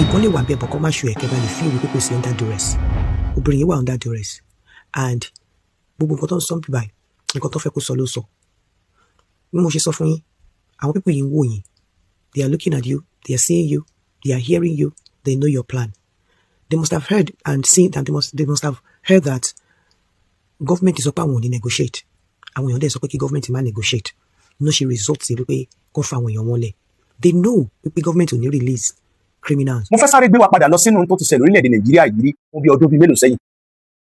Ìbọn lè wà bẹ́ẹ̀ bọ̀ kọ́ má ṣe ẹ̀kẹ́ bá lè feel wípé kò sí under duress. Obìnrin yìí wà under duress and gbogbo nǹkan tó ń sọ ń bì báyìí, nǹkan tó fẹ́ kó sọ ló sọ. Bí mo ṣe sọ fún yín, àwọn people yìí ń wò yín. They are looking at you, they are seeing you, they are hearing you, they know your plan. They must have heard and seen that they must have heard that government sọ pé àwọn ò ní negotiate. Àwọn èèyàn dẹ̀ sọ pé kí government má negotiate. Ló ṣe result sí wípé kó fa àwọn èèyàn wọn lẹ̀. They know wípé government ò ní release criminals. Mo fẹ́ sáré gbé wa padà lọ sínú tó ti ṣẹlẹ̀ orílẹ̀-èdè Nàìjíríà yìí rí fún bí ọdún bíi mélòó sẹ́yìn,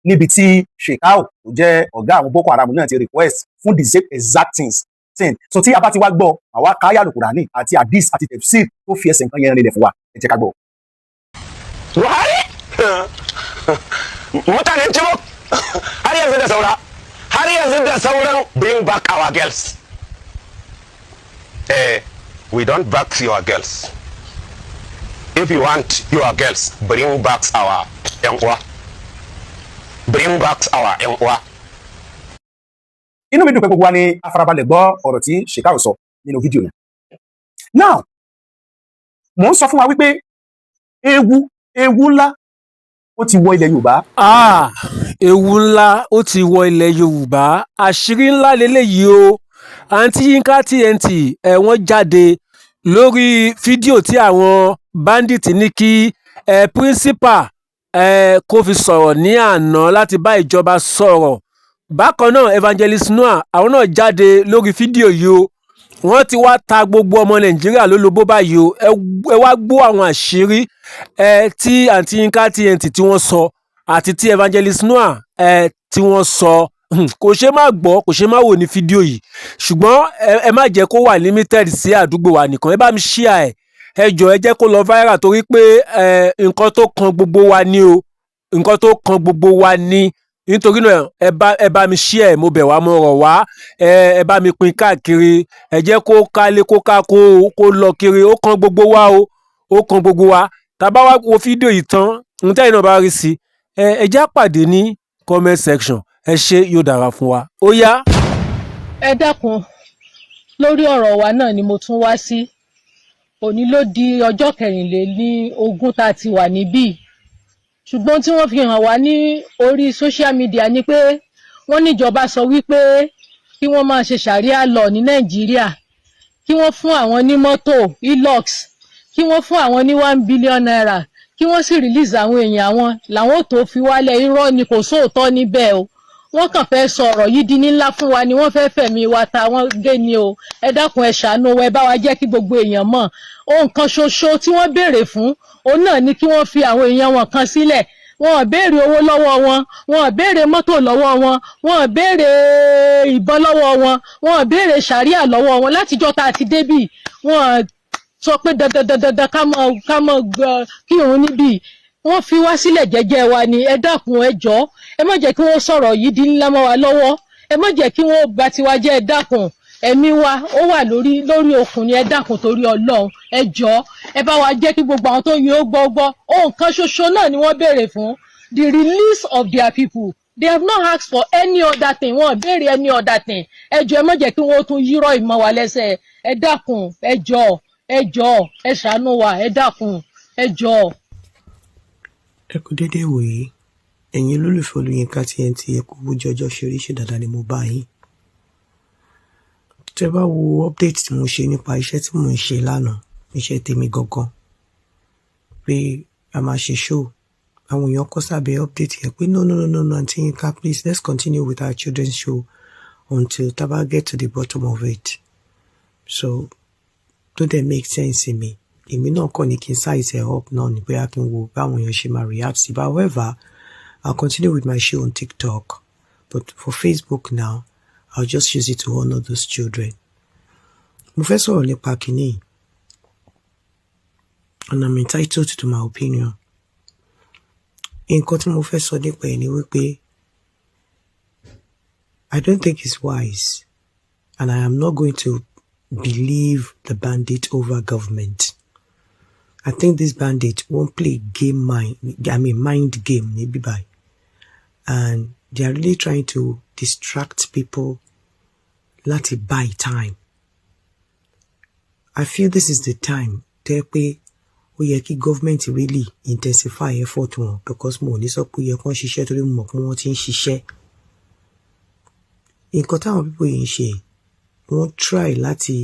níbi tí Shekau tó jẹ́ ọ̀gá àwọn Boko Haram náà ti request fún the same exact thing. So tí a bá ti wá gbọ́ àwa káyà Kùránì àti hadith àti tafsir tó fi ẹsẹ̀ nǹkan yẹn rinlẹ̀ fún wa, ẹ jẹ́ ká gbọ́. Buhari, mutanen Chibok, har yanzu da saura, har yanzu da sauran. Bring back our girls. We don't back your girls. If you want your girls, bring back our yan uwa, bring back our yan uwa. Inú mi dùn pé gbogbo wa ni a farabalẹ̀ gbọ́ ọ̀rọ̀ tí Shekau sọ nínú fídíò yẹn. Now, mò ń sọ fún wa wípé ewu ńlá ó ti wọ ilẹ̀ Yorùbá. Ah, ewu ńlá ó ti wọ ilẹ̀ Yorùbá. Àṣírí ńlá lélẹ́yìí o. Àǹtí Yinka TNT ẹ̀ wọ́n jáde lórí fídíò tí àwọn bandit ní kí ẹ principal ẹ kó fi sọ̀rọ̀ ní àná láti bá ìjọba sọ̀rọ̀. Bákan náà, Evangelist Noah, àwọn náà jáde lórí fídíò yìí o. Wọ́n ti wá ta gbogbo ọmọ Nàìjíríà lólobó báyìí o. Ẹ wá gbọ́ àwọn àṣírí ẹ tí àǹtí Yinka TNT tí wọ́n sọ àti tí Evangelist Noah ẹ tí wọ́n sọ. Kò ṣeé má gbọ́, kò ṣeé má wò ní fídíò yìí, ṣùgbọ́n ẹ má jẹ́ kó wà limited sí àdúgbò wa nìkan. Ẹ bá mi share ẹ, ẹ jọ̀ọ́, ẹ jẹ́ kó lọ viral, torí pé nǹkan tó kan gbogbo wa ní o, nǹkan tó kan gbogbo wa ní. Nítorí náà, ẹ bá mi share, mo bẹ̀ wá, mo rọ̀ wá, ẹ bá mi pín káàkiri. Ẹ jẹ́ kó kálé, kó ká, kó lọ kiri. Ó kan gbogbo wa o, ó kan gbogbo wa. Tá a bá wá wo fídíò yìí tán, ohun tẹ́yin náà bá rí sí ẹ, ẹ jẹ́ á pàdé ní comment section. Ẹ ṣé, yóò dára fún wa. Ó yá. Ẹ dákun, lórí ọ̀rọ̀ wa náà ni mo tún wá sí. Òní ló di ọjọ́ 24 tá a ti wà níbí, ṣùgbọ́n tí wọ́n fi hàn wá ní orí social media ni pé wọ́n níjọba sọ wípé kí wọ́n máa ṣe sharia law ní Nàìjíríà, kí wọ́n fún àwọn ní mọ́tò Hilux, kí wọ́n fún àwọn ní ₦1 billion, kí wọ́n sì release àwọn èèyàn àwọn làwọn ò tó fi wálẹ̀. Irọ́ ni, kò sóòótọ́ níbẹ̀ o. Wọ́n kàn fẹ́ sọ ọ̀rọ̀ yìí di ní ńlá fún wa ni. Wọ́n fẹ́ fẹ̀mí wa ta wọ́n gé ni o. Ẹ dákun, ẹ ṣàánú wa, ẹ bá wa jẹ́ kí gbogbo èèyàn mọ̀. Ohun kan ṣoṣo tí wọ́n béèrè fún òun náà ni kí wọ́n fi àwọn èèyàn wọn kan sílẹ̀. Wọn ò béèrè owó lọ́wọ́ wọn, wọn ò béèrè mọ́tò lọ́wọ́ wọn, wọn ò béèrè ìbọn lọ́wọ́ wọn, wọn ò béèrè sàríà lọ́wọ́ wọn. Látijọ́ tá a ti débì, wọn ò sọ pé dandan dandan ká mọ kírun níbí. Wọ́n fi wá sílẹ̀ jẹ́jẹ́ wa ni. Ẹ dákun, ẹ jọ̀ọ́, ẹ má jẹ́ kí wọ́n sọ̀rọ̀ yìí di ńlá mọ́ wa lọ́wọ́. Ẹ má jẹ́ kí wọ́n bà tiwa jẹ́. Ẹ dákun, ẹ̀mí wa ó wà lórí okùn ni. Ẹ dákun, torí Ọlọ́run, ẹ jọ̀ọ́, ẹ bá wa jẹ́ kí gbogbo àwọn tó yẹ ó gbọ́ gbọ́. Ohun kan ṣoṣo náà ni wọ́n béèrè fún: the release of their people. They have not asked for any other thing. Wọ́n béèrè any other thing. Ẹ jọ̀ọ́, ẹ má jẹ́ kí wọ́n tún yírọ̀ ìmọ̀ wa lẹ́sẹ̀. Ẹ dákun, ẹ jọ̀ọ́, ẹ jọ̀ọ́, ẹ ṣàánú wa. Ẹ dákun, ẹ jọ̀ọ́. Ẹ kú dédé ìwòyí, ẹ̀yin olólùfẹ́ Olúyinká TNT. Ẹ kú bójú ọjọ́ ṣe rí. Ṣe dáadáa ni mo bá yín? Tẹ́ bá wo update tí mo ṣe nípa iṣẹ́ tí mò ń ṣe lánàá, iṣẹ́ tèmi gangan, pé a máa ṣe show, àwọn èèyàn kọ sábẹ́ update yẹn pé, "No, no, no, no, no, Aunty Yinka, please, let's continue with our children's show until tá bá get to the bottom of it." So tó dẹ̀ make sense sí mi. Èmi náà kọ́ ni kí n size ẹ̀ up náà ní bóyá kí n wo báwọn èèyàn ṣe máa react sí. But however, I'll continue with my show on TikTok, but for Facebook now, I'll just use it to honour those children. Mo fẹ́ sọ̀rọ̀ nípa kínní and I'm entitled to my opinion. Nǹkan tí mo fẹ́ sọ nípa ẹ̀ ni wípé I don't think it's wise and I am not going to believe the bandit over government. I think this bandit won't play game mind, I mean mind game níbí báyìí, and they are really trying to distract people láti buy time. I feel this is the time tẹ́ pé ó Ó yẹ kí government really intensify effort wọn, because mo ò ní sọ pé ó yẹ kán ṣiṣẹ́, torí mo mọ̀ pé wọ́n ti ń ṣiṣẹ́. Nǹkan táwọn people yìí ń ṣe, wọ́n try láti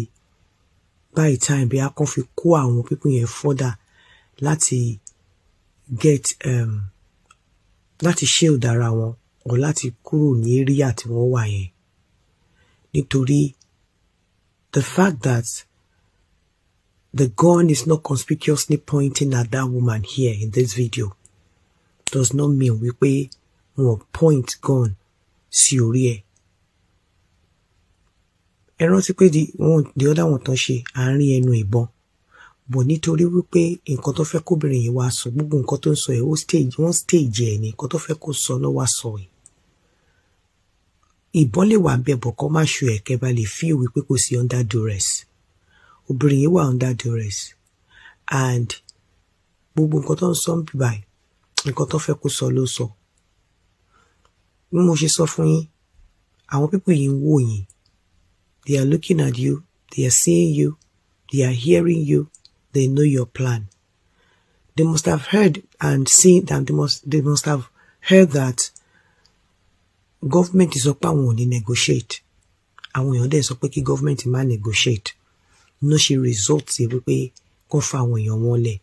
buy time, bí a kàn fi kó àwọn people yẹn further láti get láti shield ara wọn or láti kúrò ní area tí wọ́n wà yẹn, nítorí the fact that the gun is not conspicuously pointing at that woman here in this video does not mean wípé wọn point gun sí orí ẹ̀. Ẹ rántí pé the other one tán ṣe àárín ẹnu ìbọn bọ̀, nítorí wípé nǹkan tó fẹ́ kóbìnrin yìí wá sọ, gbogbo nǹkan tó ń sọ ẹ̀, ó stage, wọ́n stage ẹ̀ ní nǹkan tó fẹ́ kó sọ ló wá sọ ẹ̀. Ìbọn lè wà bẹ́ẹ̀ bọ̀ kọ́ má ṣu ẹ̀, kẹ́ bá lè feel wípé kò sí under duress. Obìnrin yìí wà under duress and gbogbo nǹkan tó ń sọ ń bì báyìí, nǹkan tó fẹ́ kó sọ ló sọ. Bí mo ṣe sọ fún yín, àwọn people yìí ń wò yín. They are looking at you, they are seeing you, they are hearing you, they know your plan. They must have heard and seen that they must have heard that government sọ pé àwọn ò ní negotiate. Àwọn èèyàn dẹ̀ sọ pé kí government má negotiate, ló ṣe result sí wípé kó fa àwọn èèyàn wọn lẹ̀.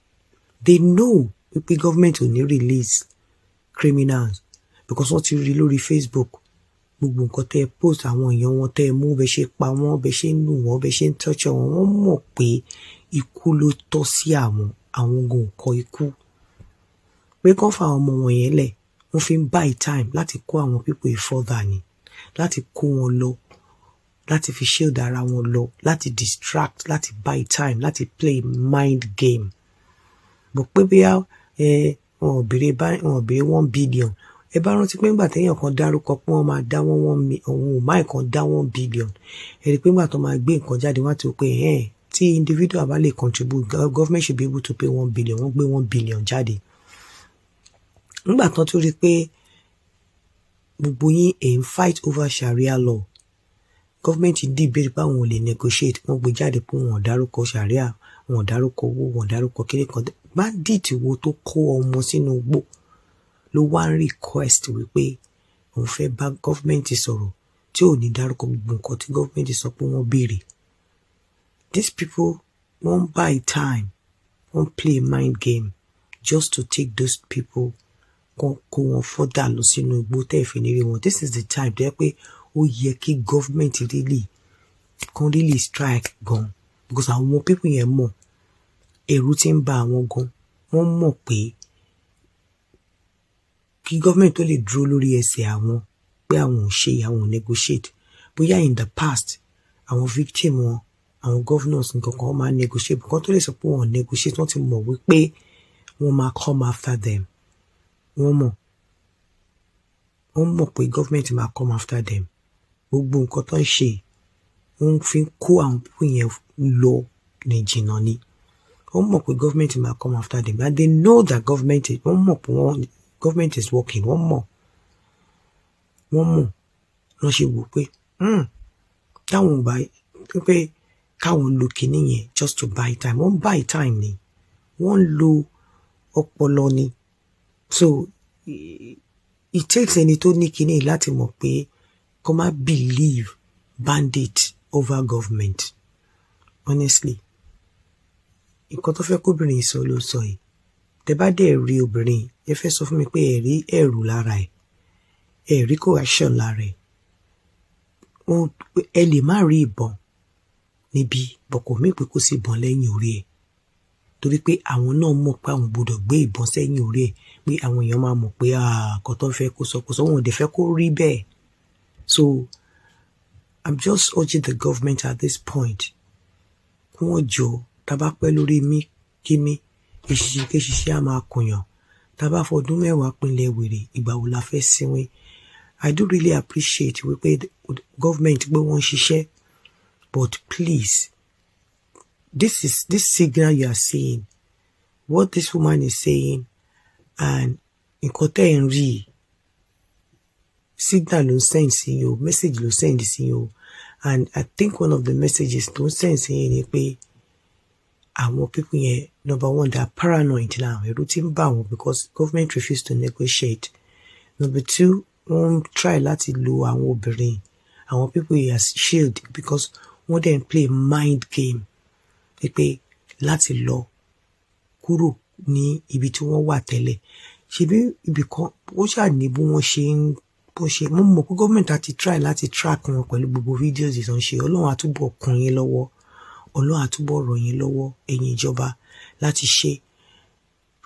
They know wípé government ò ní release criminals because wọ́n ti rí lórí Facebook gbogbo nǹkan tẹ́ ẹ post, àwọn èèyàn wọn tẹ́ ẹ mú, bẹ́ ṣe pa wọ́n, bẹ́ ṣe ń lù wọ́n, bẹ́ ṣe ń torture wọn. Wọ́n mọ̀ pé ikú ló tọ́ sí àwọn. Àwọn gan ò kọ ikú pé kán fa àwọn ọmọ wọn yẹn lẹ̀. Wọ́n fi ń buy time láti kó àwọn people yìí further ni, láti kó wọn lọ, láti fi shield ara wọn lọ, láti distract, láti buy time, láti play mind game. But pé bí ẹ wọn ò béèrè, wọn ò béèrè 1 billion. Ẹ bá rántí pé ńgbà téèyàn kan dárúkọ pé wọ́n máa dá wọ́n wọ́n òun ò máì kan dá 1 billion, ẹ rí i pé ńgbà tó máa gbé nǹkan jáde, wọ́n á ti rò pé ẹ̀ tí individual bá lè contribute, government should be able to pay 1 billion. Wọ́n gbé 1 billion jáde. Ńgbà tán tó rí i pé gbogbo yín ẹ̀ ń fight over Sharia law, government debate pé àwọn ò lè negotiate, wọ́n gbé jáde pé wọn ò dárúkọ Sharia, wọn ò dárúkọ owó, wọn ò dárúkọ kíní kan. Bandit wo tó kó ọmọ sínú igbó ló wá ń request wípé òun fẹ́ bá government sọ̀rọ̀ tí ò ní dárúkọ gbogbo nǹkan tí government sọ pé wọ́n béèrè? These people wọ́n buy time, wọ́n play mind game just to take those people, kan kó wọn further lọ sínú igbó tẹ́ ẹ̀ fi ní rí wọn. This is the time tó yẹ pé ó yẹ kí government really kan really strike gan, because àwọn people yẹn mọ̀, ẹ̀rù ti ń bà àwọn gan. Wọ́n mọ̀ pé kí government tó lè dúró lórí ẹsẹ̀ àwọn pé àwọn ò ṣe, àwọn ò negotiate. Bóyá in the past, àwọn victim wọn, àwọn governors nǹkan kan, wọ́n máa negotiate. Nǹkan tó lè sọ pé wọ́n negotiate, wọ́n ti mọ̀ wípé wọ́n máa come after them. Wọ́n mọ̀ pé government máa come after them. Gbogbo nǹkan tó ń ṣe, wọ́n fi ń kó àwọn people yẹn lọ ní jìnnà ni. Wọ́n mọ̀ pé government máa come after them and they know that government, wọ́n mọ̀ pé wọ́n government is working. Wọ́n mọ̀ wọ́n ṣe wò pé táwọn ò bá pé káwọn lo kinní yẹn just to buy time. Wọ́n buy time ni, wọ́n lo ọpọlọ ni. So it takes ẹni tó ní kinní láti mọ̀ pé kó má believe bandit over government. Honestly, nǹkan tó fẹ́ kóbìnrin yìí sọ ló sọ yìí. Tẹ bá dẹ̀ rí obìnrin, ẹ fẹ́ sọ fún mi pé ẹ rí ẹ̀rù lára ẹ̀, ẹ rí coercion lára ẹ̀. Ẹ lè má rí ìbọn níbí bọ̀kọ̀ mí pé kò sí ìbọn lẹ́yìn orí ẹ̀, torí pé àwọn náà mọ̀ pé àwọn gbọ́dọ̀ gbé ìbọn sẹ́yìn orí ẹ̀, pé àwọn èèyàn máa mọ̀ pé nǹkan tó ń fẹ́ kó sọ kó sọ. Wọn ò dẹ̀ fẹ́ kó rí bẹ́ẹ̀. So I'm just urging the government at this point kí wọ́n jọ. Tá bá pẹ́ lórí mí kíní, eṣinṣin kéṣinṣin á máa kùnyàn. Tá bá fọdún 10 pinlẹ̀ wèrè, ìgbà wo la fẹ́ sinwin? I do really appreciate wípé government pé wọ́n ń ṣiṣẹ́, but please, this is this signal you are seeing, what this woman is saying and nǹkan tẹ́ ẹ̀ ń rí, signal ló ń send sí yín o, message ló send sí yín o. And I think one of the messages tó ń send sí yín ni pé Àwọn people yẹn, number one, they are paranoid now. Ẹ̀rù ti ń bà wọ́n because government refuse to negotiate. Number two, wọ́n ń try láti lo àwọn obìnrin, àwọn people yẹn as shield because wọ́n dẹ̀ ń play mind game pé láti lọ kúrò ní ibi tí wọ́n wà tẹ́lẹ̀. Ṣebí ibì kan ó ṣáà ní bí wọ́n ṣe ń bó ṣe. Mo mọ̀ pé government á ti try láti track wọn pẹ̀lú gbogbo videos tó ń ṣe. Ọlọ́run á túbọ̀ kún yín lọ́wọ́, Ọlọ́run á túbọ̀ rọ̀ yín lọ́wọ́, ẹ̀yin ìjọba, láti ṣe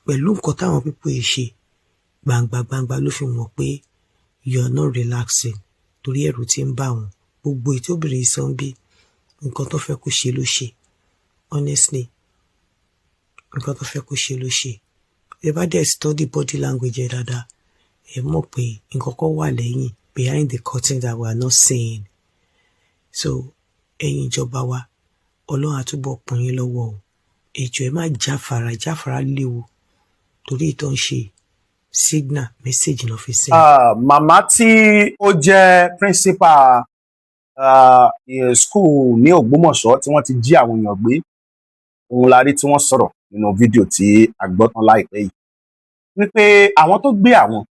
pẹ̀lú nǹkan táwọn people yìí ṣe. Gbangba gbangba ló fi wọ́n pé you are not relaxing, torí ẹ̀rù ti ń bà wọ́n. Gbogbo ètò obìnrin sọ ń bí nǹkan tó fẹ́ kó ṣe ló ṣe. Honestly, nǹkan tó fẹ́ kó ṣe ló ṣe. Ẹ bá dẹ̀ study body language ẹ dáadáa, ẹ mọ̀ pé nǹkan kan wà lẹ́yìn, behind the curtain, that we are not seeing. So ẹ̀yin ìjọba wa, Ọlọ́run á túbọ̀ kún yín lọ́wọ́ o. Ẹ jọ̀ọ́, ẹ má jáfara. Jáfara léwu, torí ìtọ́ ń ṣe signal message náà fi send. Màmá tí ó jẹ́ principal school ní Ògbómọ̀ṣọ́ tí wọ́n ti jí àwọn èèyàn gbé, òun la rí tí wọ́n sọ̀rọ̀ nínú fídíò tí a gbọ́ tán láìpẹ́ yìí, wípé àwọn tó gbé àwọn,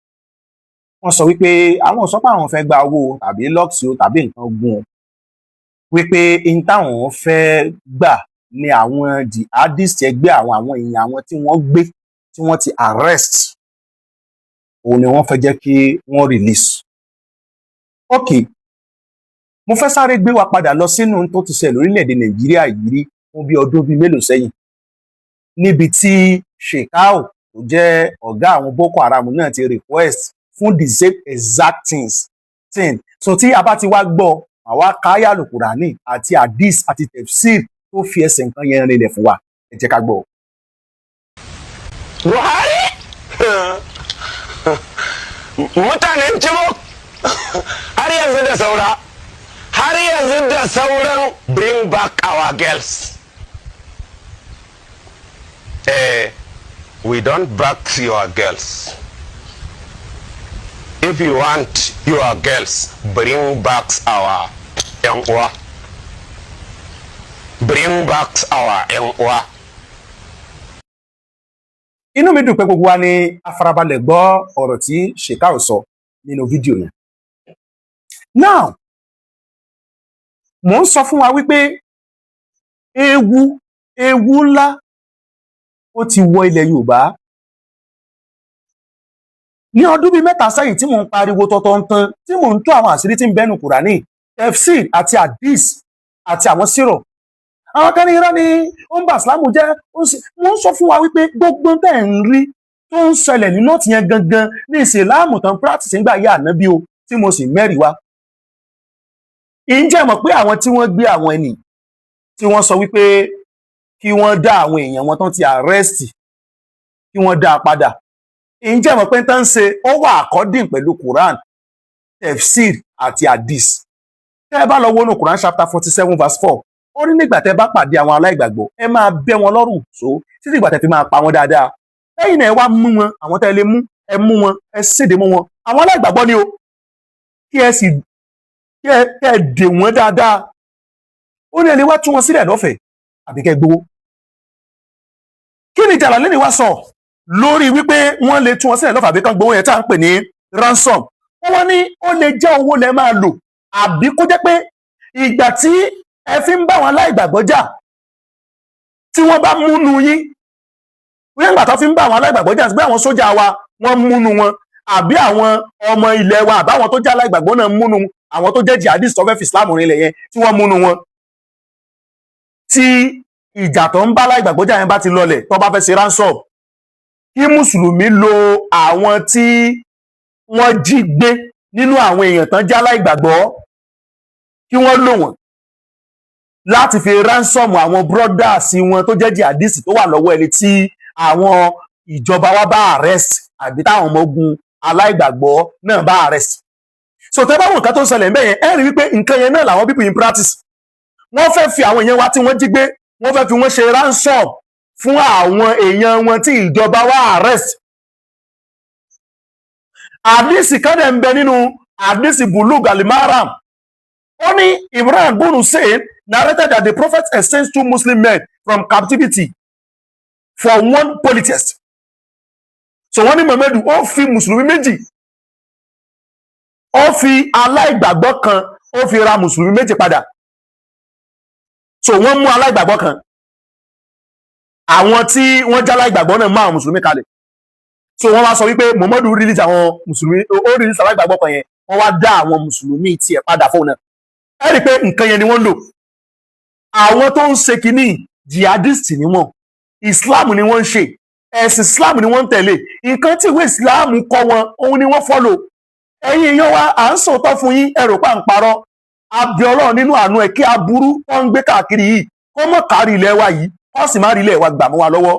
wọ́n sọ wípé àwọn ò sọ pé àwọn fẹ́ gba owó tàbí lọ́ọ̀sì o tàbí nǹkan gun o, wípé n táwọn fẹ́ gbà ni àwọn jihadist ẹgbẹ́ àwọn èèyàn àwọn tí wọ́n gbé, tí wọ́n ti arrest, òun ni wọ́n fẹ́ jẹ́ kí wọ́n release. Ok, mo fẹ́ sáré gbé wa padà lọ sínú tó ti ṣẹlẹ̀ lórílẹ̀‐èdè Nàìjíríà yìí rí fún bí ọdún bíi mélòó sẹ́yìn, níbi tí Shekau tó jẹ́ ọ̀gá àwọn Boko Haram náà ti request fún the same exact thing. So tí a bá ti wá gbọ́, àwa káyà Lùkùránì àti hadith àti tefsir tó fi ẹsẹ̀ nǹkan yẹn rinlẹ̀ fún wa. Ẹ jẹ́ ká gbọ́. Buhari, mutanen Chibok, har yanzu da saura, har yanzu da sauran. Bring back our girls. We don't back your girls. If you want your girls, bring back our yan uwa, bring back our yan uwa. Inú mi dùn pé gbogbo wa ni a farabalẹ̀ gbọ́ ọ̀rọ̀ tí Shekau sọ nínú fídíò yẹn. Now, mò ń sọ fún wa wípé ewu ńlá ó ti wọ ilẹ̀ Yorùbá. Ní ọdún bíi 3 sẹ́yìn tí mò ń pariwo tọ̀tọ̀ntàn, tí mò ń tú àwọn àṣírí tí ń bẹ́nu Kùránì, tefsir àti hadith àti àwọn sírọ̀, àwọn kan ní irọ́ ni, ó ń bà Ìsìlámù jẹ́. Ó ń ṣe. Wọ́n ń sọ fún wa wípé gbogbo tẹ̀ ń rí tó ń ṣẹlẹ̀ ní North yẹn gangan ní Ìsìlámù tán practice nígbà yá ànábí o, tí mo sì mẹ́rìí wá. Ǹjẹ́ mọ̀ pé àwọn tí wọ́n gbé àwọn ẹnì tí wọ́n sọ wípé kí wọ́n dá àwọn èèyàn wọn tán ti arrest, kí wọ́n dá a padà, ǹjẹ́ mọ̀ pé tán ń ṣe ó wà according pẹ̀lú Quran, tefsir àti hadith? Tẹ́ ẹ bá lọ wọnú Quran chapter 47 verse 4, ó ní nígbà tẹ́ bá pàdé àwọn aláìgbàgbọ́, ẹ máa bẹ́ wọn lọ́rùn so títí ìgbà tẹ́ fi máa pa wọn dáadáa. Lẹ́yìn náà, ẹ wá mú wọn, àwọn tẹ́ ẹ lè mú, ẹ mú wọn, ẹ séde mú wọn. Àwọn aláìgbàgbọ́ ni o. Kí ẹ sì kí ẹ kẹ́ ẹ dè wọ́n dáadáa. Ó ní ẹ lè wá tú wọn sílẹ̀ lọ́fẹ̀ẹ́ àbí kẹ́ gbowó. Kí ni Jàlálẹ́nì wá sọ lórí wípé wọ́n lè tú wọn sílẹ̀ lọ́fẹ̀ẹ́ àbí kán gbowó yẹn tá à ń pè ní ransom? Wọ́n wá ní ó lè jẹ́ owó lẹ máa lò, àbí kó jẹ́ pé ìgbà tí ẹ fi ń bá wọn aláìgbàgbọ́ jà, tí wọ́n bá múnú yín, bóyá ìgbà tó fi ń bá àwọn aláìgbàgbọ́ jà pé àwọn sójà wa wọ́n múnú wọn, àbí àwọn ọmọ ilẹ̀ wa, àbáwọn tó jẹ́ aláìgbàgbọ́ náà múnú àwọn tó jẹ́ jihadist tó fẹ́ fi Islam rinlẹ̀ yẹn, tí wọ́n múnú wọn, tí ìjà tó ń bá aláìgbàgbọ́ jà yẹn bá ti lọlẹ̀, tó bá fẹ́ ṣe ransom, kí mùsùlùmí lo àwọn tí wọ́n jí gbé nínú àwọn èèyàn tán jẹ́ aláìgbàgbọ́, kí wọ́n lò wọ́n láti fi ransom àwọn brothers wọn tó jẹ́ jihadist tó wà lọ́wọ́ ẹni tí àwọn ìjọba wa bá arrest, àbí táwọn ọmọ ogun aláìgbàgbọ́ náà bá arrest. So tẹ́ bá wọ nǹkan tó ń ṣẹlẹ̀ ńbẹ̀ yẹn, ẹ rí wípé nǹkan yẹn náà làwọn people in practice. Wọ́n fẹ́ fi àwọn èèyàn wa tí wọ́n jí gbé, wọ́n fẹ́ fi wọ́n ṣe ransom fún àwọn èèyàn wọn tí ìjọba wa arrest. Àdìsí kan dẹ̀ ń bẹ nínú àdìsí Bulug Alimaram. Ó ní Imran bunu Hussein Narrated that the Prophet exchanged two Muslim men from captivity for one polytheist. So wọ́n ní Muhammadu ó fi mùsùlùmí méjì, ó fi aláìgbàgbọ́ kan, ó fi ra mùsùlùmí méjì padà. So wọ́n mú aláìgbàgbọ́ kan, àwọn tí wọ́n já aláìgbàgbọ́ náà mú àwọn mùsùlùmí kalẹ̀. So wọ́n wá sọ wípé Muhammadu release àwọn mùsùlùmí, ó release aláìgbàgbọ́ kan yẹn, wọ́n wá dá àwọn mùsùlùmí tiẹ̀ padà fóun náà. Ẹ rí i pé nǹkan yẹn ni wọ́n ń lò. Àwọn tó ń ṣe kínní, jihadist ni wọ́n. Islam ni wọ́n ń ṣe, ẹ̀sìn Islam ni wọ́n ń tẹ̀lé. Nǹkan tí ìwé Islam kọ́ wọn, òun ni wọ́n follow. Ẹ̀yin èèyàn wa, à ń sòótọ́ fún yín, ẹ rò pa ń parọ́. Abẹ Ọlọ́run nínú àánú ẹ̀ kí aburú tó ń gbé káàkiri yìí kó mọ̀ kárí ilẹ̀ wa yìí, kó sì má rí ilẹ̀ wa gbà mọ́ wa lọ́wọ́.